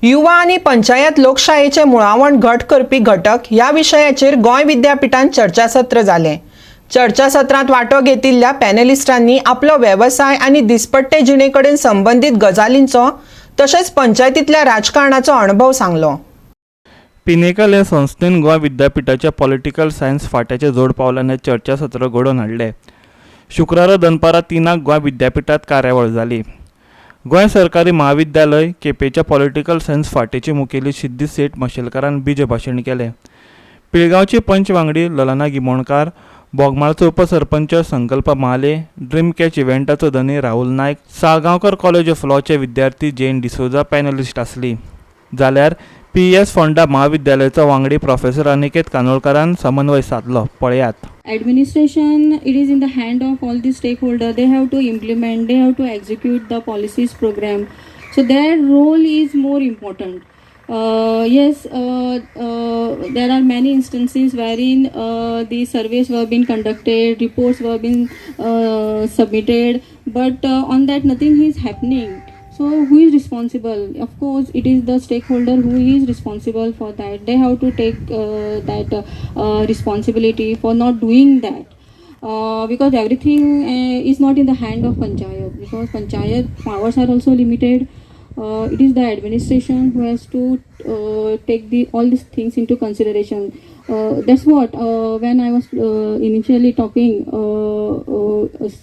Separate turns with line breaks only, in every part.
युवा आनी पंचायत लोकशायेचे मुळावण घट करपी घटक ह्या विशयाचेर गोंय विद्यापिठान चर्चासत्र जालें. चर्चासत्रांत वांटो घेतिल्ल्या पॅनलिस्टांनी आपलो वेवसाय आनी दिसपट्टे जिणे कडेन संबंदीत गजालींचो तशेंच पंचायतींतल्या राजकारणाचो अणभव सांगलो.
पिनेकल हे संस्थेन गोंय विद्यापिठाच्या पॉलिटिकल सायन्स फाट्याचे जोड पावलान हें चर्चासत्र घडोवन हाडलें. शुक्रारा दनपारां 3 गोंय विद्यापिठांत कार्यावळ जाली. गोंय सरकारी म्हाविद्यालय केपेंच्या पॉलिटिकल सायन्स फाट्याची मुखेली सिद्धी सेठ माशेलकारान बीज भाशण केलें. पिळगांवची पंच वांगडी ललना गिमोणकार, बोगमाळचो उपसरपंच संकल्प महाले, ड्रीम कॅच इव्हेंटाचो धनी राहुल नायक, साळगांवकर कॉलेज ऑफ लॉचे विद्यार्थी जेन डिसोजा पॅनलिस्ट आसली. जाल्यार पी एस फोंडा म्हाविद्यालयाचो वांगडी प्रोफेसर अनिकेत कानोळकारान समन्वय सादलो. पळयात.
Administration, it is in the hand of all the stakeholder. They have to implement, they have to execute the policies, program, so their role is more important. Yes, there are many instances wherein the surveys were being conducted, reports were being submitted, but on that nothing is happening. So who is responsible? Of course, it is the stakeholder who is responsible for that. They have to take that responsibility for not doing that, because everything is not in the hand of panchayat, because panchayat powers are also limited. It is the administration who has to take the all these things into consideration. That's what, when I was initially talking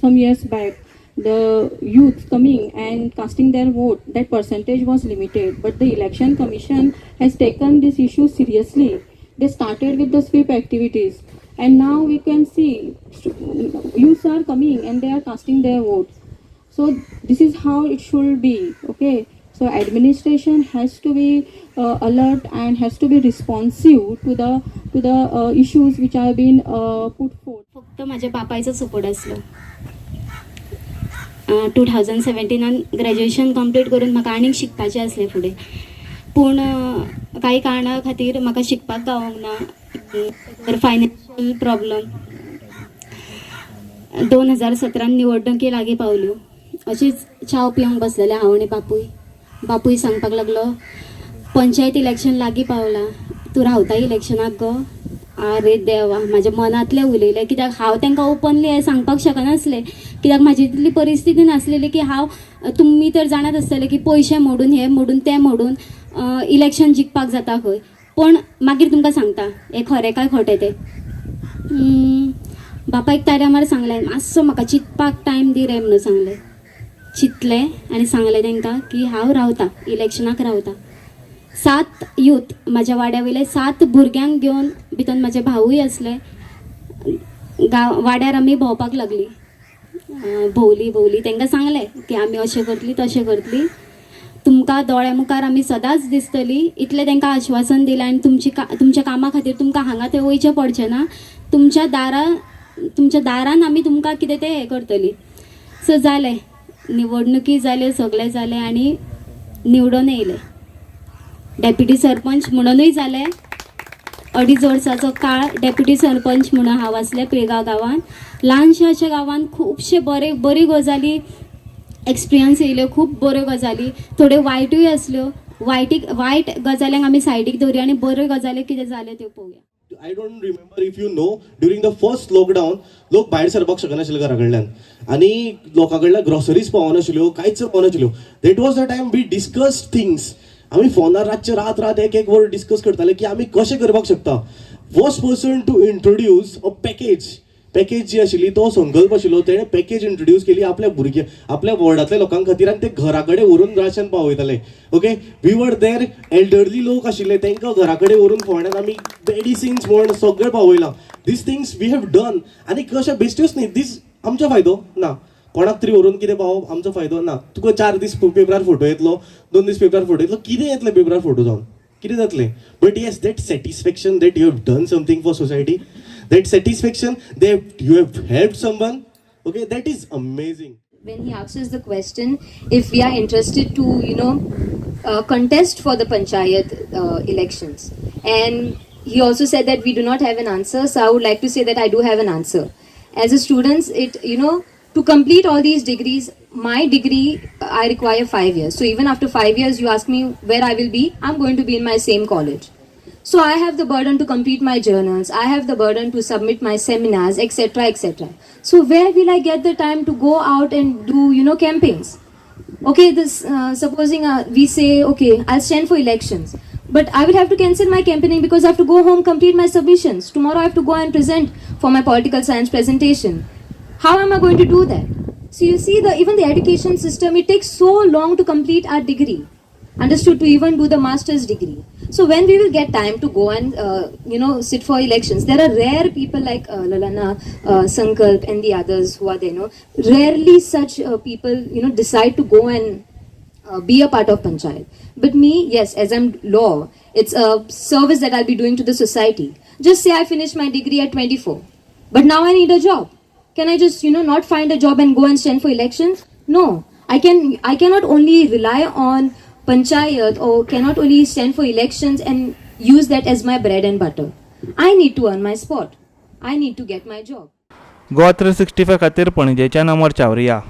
some years back, the youth coming and casting their vote, that percentage was limited, but the Election Commission has taken this issue seriously. They started with the SVEEP activities and now we can see youths are coming and they are casting their votes. So this is how it should be, okay? So administration has to be alert and has to be responsive to the issues which have been put forth.
फक्त म्हाज्या बापायचो support आसलो. 2017 आन graduation complete करून म्हाका आनीक शिकपाचें आसलें फुडें, पूण कांय कारणा खातीर म्हाका शिकपाक गावोंक ना, फायनान्शियल प्रॉब्लम. 2017 न निवडणुकी लागीं पावल्यो. अशीच च्याव पिवंक बसलेलें हांव आनी बापूय. बापूय सांगपाक लागलो, "पंचायत इलेक्शन लागीं पावलां, तूं रावता इलेक्शनाक गो?" आरे देवा, म्हाज्या मनांतलें उलयलें, कित्याक हांव तांकां ओपनली हें सांगपाक शकनासलें, कित्याक म्हाजी तितली परिस्थिती नासलेली की हांव, तुमी तर जाणात आसतले की पयशे मोडून, हें मोडून, तें मोडून इलेक्शन जिखपाक जाता खंय. पूण मागीर तुमकां सांगता हें खरें काय खोटें तें. बापायक टायमार सांगलें, मातसो म्हाका चिंतपाक टायम दी रे म्हणून सांगलें. चिंतलें आनी सांगलें तांकां की हांव रावता, इलेक्शनाक रावता. सात यूथ, म्हाज्या वाड्या वयले सात भुरग्यांक घेवन, भितर म्हाजे भावूय आसले, गांव वाड्यार आमी भोंवपाक लागली. भोंवली भोंवली, तांकां सांगलें की आमी अशें करतली, तशें करतली, तुमकां दोळ्या मुखार आमी सदांच दिसतली, इतलें तांकां आश्वासन दिलें. आनी तुमची का तुमच्या कामा खातीर तुमकां हांगा थंय वयचें पडचें ना, तुमच्या दारान आमी तुमकां कितें तें हें करतली. सो जालें, निवडणुकी जाल्यो, सगळें जालें आनी निवडून येयले. डेप्युटी सरपंच म्हणूनय जालें. अडीच वर्साचो काळ डेप्युटी सरपंच म्हणून हांव आसलें पिळगांव गांवांत. ल्हानशा अशा गांवांत खुबशे बरे बऱ्यो गजाली एक्सपिरियन्स येयल्यो, खूब बऱ्यो गजाली, थोड्यो वायटूय आसल्यो. वायट गजाल्यांक आमी सायडीक दवरया आनी बऱ्यो गजाली कितें जाल्यो त्यो पळोवया.
I don't remember if you know, during the first lockdown लोक भायर सरपाक शकनाशिल्ले घरा कडल्यान आनी लोकां कडल्यान ग्रोसरीज पावनाशिल्ल्यो, कांयच पावनाशिल्ल्यो. That was the time we discuss things. आमी फोनार रातचे रात रात एक एक वर डिस्कस करताले की आमी कशें करपाक शकता. First person to introduce a package, package जी आशिल्ली, तो संकल्प आशिल्लो, तेणें पॅकेज इंट्रोड्यूस केली आपल्या भुरगे, आपल्या वॉर्डांतल्या लोकां खातीर आनी ते घरा कडेन व्हरून ration पावयताले. Okay, we were there. Elderly लोक आशिल्ले, तांकां घरा कडेन व्हरून फोंड्यान आमी मेडिसिन्स म्हण सगळें पावयलां. These things we have done. आनी कशें बेश्ट्योच न्ही, दीस आमचो फायदो ना, कोणाक तरी व्हरून कितें पावप आमचो फायदो ना. तुका 4 दीस पेपरार फोटो येतलो, 2 दीस पेपरार फोटो येतलो, कितें येतलें? पेपरार फोटो जावन कितें जातलें? But yes, that satisfaction that you have done something for society, that satisfaction that you have helped someone, okay, that is amazing.
When he asks us the question if we are interested to contest for the panchayat elections, and he also said that we do not have an answer, so I would like to say that I do have an answer. As a students, it you know to complete all these degrees, my degree I require 5 years. So even after 5 years, you ask me where I will be, I'm going to be in my same college. So I have the burden to complete my journals, I have the burden to submit my seminars, etc., etc. So where will I get the time to go out and do, campaigns? Okay, this supposing we say, okay, I'll stand for elections, but I will have to cancel my campaigning because I have to go home, complete my submissions. Tomorrow I have to go and present for my political science presentation. How am I going to do that? So you see, the even the education system, it takes so long to complete our degree, understood, to even do the master's degree. So when we will get time to go and sit for elections? There are rare people like Lalana, Sankalp and the others who are there. Rarely such people decide to go and be a part of panchayat. But me, yes, as I'm law, it's a service that I'll be doing to the society. Just say I finished my degree at 24, but now I need a job. Can I just not find a job and go and stand for elections? No, I cannot only rely on panchayat or cannot only stand for elections and use that as my bread and butter. I need to earn my spot. I need to get my job.
Goa 365 खातीर पणजेच्यान अमर चावरिया.